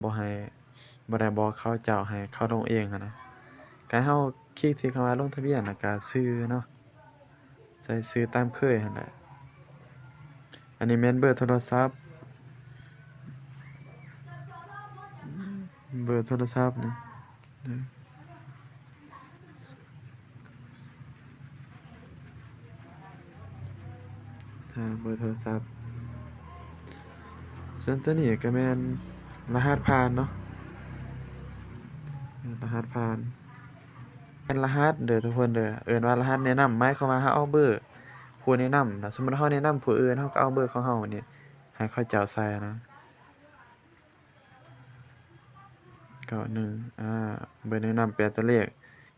ບໍ່ໃຫ້ ບໍ່ໄດ້ບອກເຂົາເຈົ້າ ໃຫ້ເຂົາລົງເອງຫັ້ນນະ. ກະໃຫ້ເຮົາຄລິກທີ່ຄຳວ່າລົງທະບຽນ ແລ້ວກະຊື່ເນາະ ໃສ່ຊື່ຕາມເຄີຍຫັ້ນແຫຼະ. ອັນນີ້ແມ່ນເບີໂທລະສັບ ເບີໂທລະສັບນີ້ ອາ ເບີໂທລະສັບ. ສ່ວນຕົວນີ້ກະແມ່ນລະຫັດຜ່ານເນາະ ລະຫັດຜ່ານ ແມ່ນລະຫັດເດີທຸກຄົນເດີ ເອີ້ນວ່າລະຫັດແນະນຳ ໝາຍຄວາມວ່າເຮົາເອົາເບີຜູ້ແນະນຳນະ. ສົມມຸດເຮົາແນະນຳຜູ້ອື່ນ ເຮົາກະເອົາເບີຂອງເຮົານີ້ໃຫ້ເຂົາເຈົ້າໃສ່ນະ. ເກົ້າໜຶ່ງ ອາ ເບີແນະນຳແປດຕົວເລກ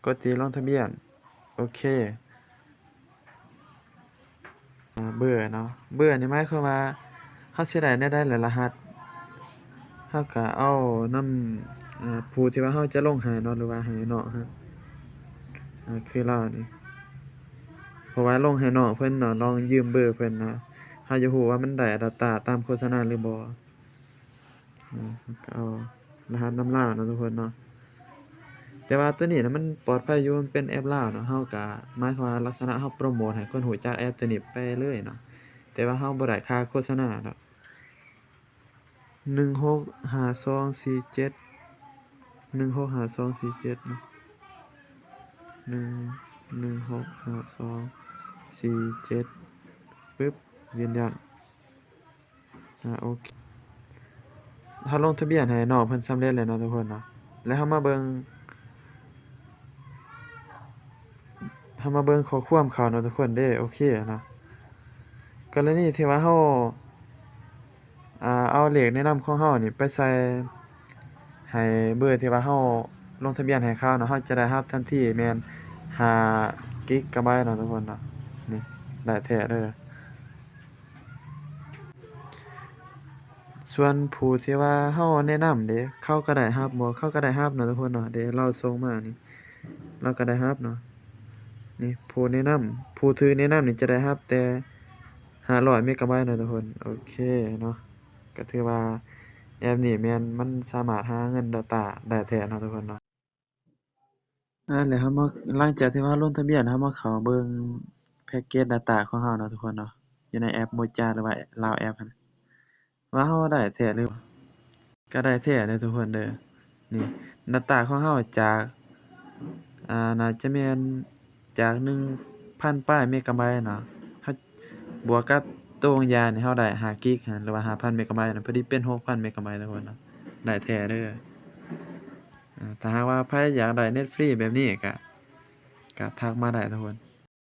ກົດທີ່ລົງທະບຽນ ໂອເຄ. ອາ ເບີເນາະ ເບີນີ້ໝາຍຄວາມວ່າເຮົາຊິໄດ້ແນວໃດລະ ລະຫັດ ເຮົາກະເອົານຳ ອາ ຜູ້ທີ່ວ່າເຮົາຈະລົງໃຫ້ເນາະ ຫຼືວ່າໃຫ້ນ້ອງເຮົາ ອາ ຄືລາວນີ້ ເພາະວ່າລົງໃຫ້ນ້ອງເພິ່ນເນາະ ລອງຢືມເບີເພິ່ນເນາະ ເຮົາຢາກຮູ້ວ່າມັນໄດ້ດາຕ້າຕາມໂຄສະນາຫຼືບໍ່. ອາ ເຮົາກະເອົາລະຫັດນຳລາວເນາະທຸກຄົນເນາະ. ແຕ່ວ່າໂຕນີ້ນະມັນປອດໄພຢູ່ ມັນເປັນແອັບລາວເນາະ ເຮົາກະໝາຍຄວາມວ່າລັກສະນະເຮົາໂປຣໂມດໃຫ້ຄົນຮູ້ຈັກແອັບໂຕນີ້ໄປເລີຍເນາະ ແຕ່ວ່າເຮົາບໍ່ໄດ້ຄ່າໂຄສະນາດອກ. ໜຶ່ງຫົກຫ້າສອງສີ່ເຈັດ ໜຶ່ງຫົກຫ້າສອງສີ່ເຈັດເນາະ ໜຶ່ງ ໜຶ່ງຫົກຫ້າສອງສີ່ເຈັດ ປຶບ ຢືນຢັນ. ອາ ໂອເຄ ເຮົາລົງທະບຽນໃຫ້ນ້ອງເພິ່ນສຳເລັດແລ້ວເນາະທຸກຄົນເນາະ ແລ້ວເຮົາມາເບິ່ງ ເຮົາມາເບິ່ງຂໍ້ຄວາມເຂົາເນາະທຸກຄົນເດ້. ໂອເຄເນາະ ກໍລະນີທີ່ວ່າເຮົາ ອາ ເອົາເລກແນະນຳຂອງເຮົານີ້ໄປໃສ່ໃຫ້ເບີທີ່ວ່າເຮົາລົງທະບຽນໃຫ້ເຂົາເນາະ ເຮົາຈະໄດ້ຮັບທັນທີແມ່ນຫ້າກິກກະໄບເນາະທຸກຄົນເນາະ. ນີ້ ໄດ້ແທ້ເດີ. ສ່ວນຜູ້ທີ່ວ່າເຮົາແນະນຳເດ ເຂົາກະໄດ້ຮັບບໍ່? ເຂົາກະໄດ້ຮັບເນາະທຸກຄົນເນາະ ເດ ລາວສົ່ງມານີ້ ລາວກະໄດ້ຮັບເນາະ. ນີ້ ຜູ້ແນະນຳ ຜູ້ຖືກແນະນຳນີ້ຈະໄດ້ຮັບແຕ່ຫ້າຮ້ອຍເມກະໄບເນາະທຸກຄົນ. ໂອເຄເນາະ ກະຖືວ່າແອັບນີ້ແມ່ນມັນສາມາດຫາເງິນດາຕ້າໄດ້ແທ້ເນາະທຸກຄົນເນາະ. ອາ ແລ້ວເຮົາມາ ຫຼັງຈາກທີ່ວ່າເຮົາລົງທະບຽນ ເຮົາມາເຂົ້າເບິ່ງແພັກເກດດາຕ້າຂອງເຮົາເນາະທຸກຄົນເນາະ ຢູ່ໃນແອັບໂມຈາ ຫຼືວ່າລາວແອັບຫັ້ນ ວ່າເຮົາໄດ້ແທ້ຫຼື ກະໄດ້ແທ້ເດີທຸກຄົນເດີ. ນີ້ ດາຕ້າຂອງເຮົາຈາກ ອາ ໜ້າຈະແມ່ນຈາກໜຶ່ງພັນປາຍເມກະໄບເນາະ ເຮົາບວກກັບໂຕບັກໃຫຍ່ນີ້ ເຮົາໄດ້ຫ້າກິກຫັ້ນ ຫຼືວ່າຫ້າພັນເມກະໄບນະ ພໍດີເປັນຫົກພັນເມກະໄບທຸກຄົນເນາະ ໄດ້ແທ້ເດີ. ອາ ຖ້າຫາກວ່າໃຜຢາກໄດ້ເນັດຟຣີແບບນີ້ກະ ກະທັກມາໄດ້ທຸກຄົນ.